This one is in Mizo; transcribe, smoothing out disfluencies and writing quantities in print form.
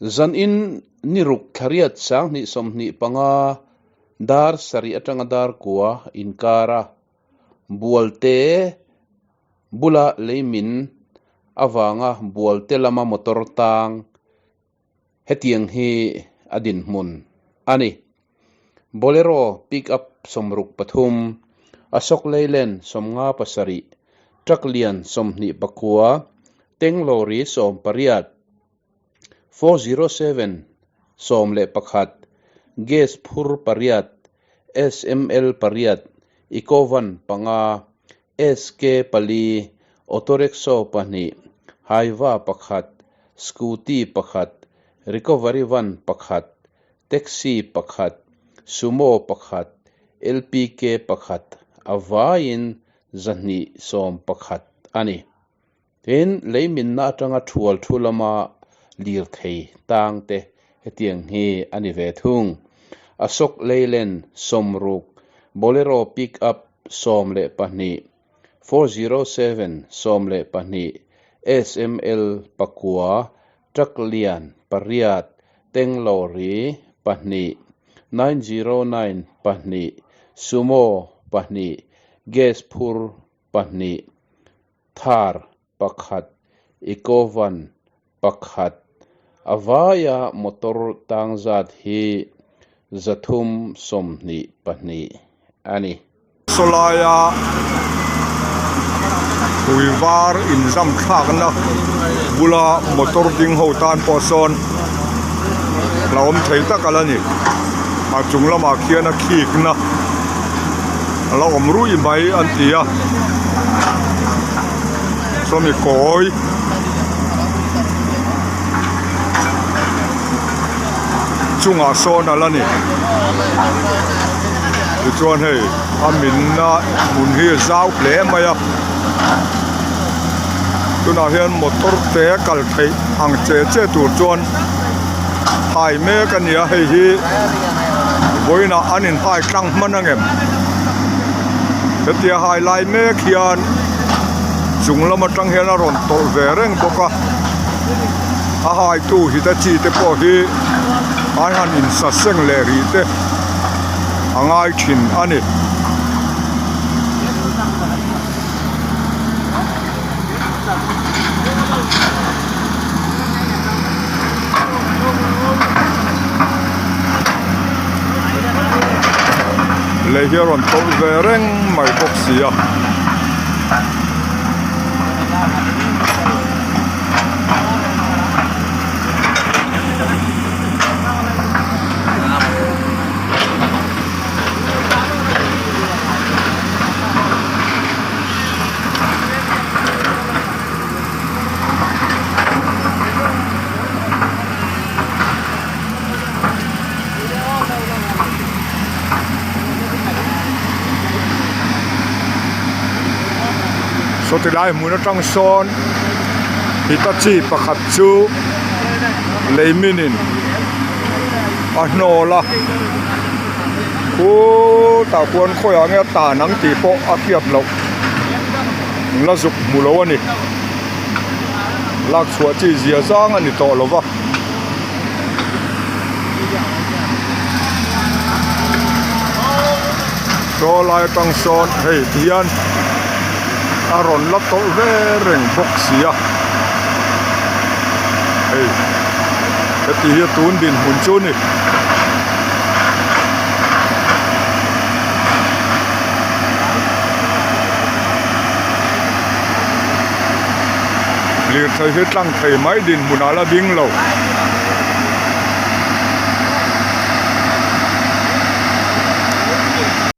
Zanin ni ruk thlariat 2025 dar sarih atanga dar kua inkara Bualte bula leimin avanga Bualte lama motor tang Hetiang hi a dinhmun a ni. Bolero pickup 63, Ashok Leyland 57, truck lian 29, tank lorry 18, 407 11, gas phur pariat, SML pariat, Ecovan panga, SK pali, Autorickshaw pahnih, Hyva pakhat, Scooty pakhat, Recovery van pakhat, Taxi pakhat, Sumo pakhat, LPK pakhat a vaiin 211 a ni. Tin, leiminna atanga thual thu lama lirthei tang te hetiang hi a ni ve thung. Ashok Leyland 60, Bolero Pickup 12, 407 12, SML pakua, Truck lian pariat, Tank Lorry pahnih, 909 pahnih, Sumo pahnih, Gas phur pahnih, Thar pakhat, Ecovan pakhat, a vaia motor tang zat hi 322 a ni. Sawlaia ui var inzam thlakna bula motor ding ho tan pawh sawn la awm thei tak a la ni. A chung lamah khian a khikna a la awm ruih mai an ti a sawmi kawi chungah sawn a la ni tichuan hei a minna hmun hi a zau hle mai a tunah hian motor te kal theih ang che che tur chuan hai mek a ni a hei hi vawiinah an inhai tlang hman ang em hetia hai lai mek hian chung lam atang hian a rawn tawlh ve reng bawk a a haitu hitachi te pawh hi an han insaseng leh rih te a ngai thin a ni. Lei hi a rawn tawlh ve reng mai bawk si a. Saw ti lai hmun atang sawn Hitachi pakhat chu lei minin a hnawl a khutah khuan khawiah nge a tan ang tih pawh a hriat loh. La zuk hmu lo a ni. Lak chhuah chi zia zang a ni tawh lo va. Saw lai atang sawn hei ti hian a rawn la tawlh ve reng bawk si a. Hei heti hi a tun dinhmun chu a ni. Lirthei hi tlang thei mai dinhmun ah la ding lo.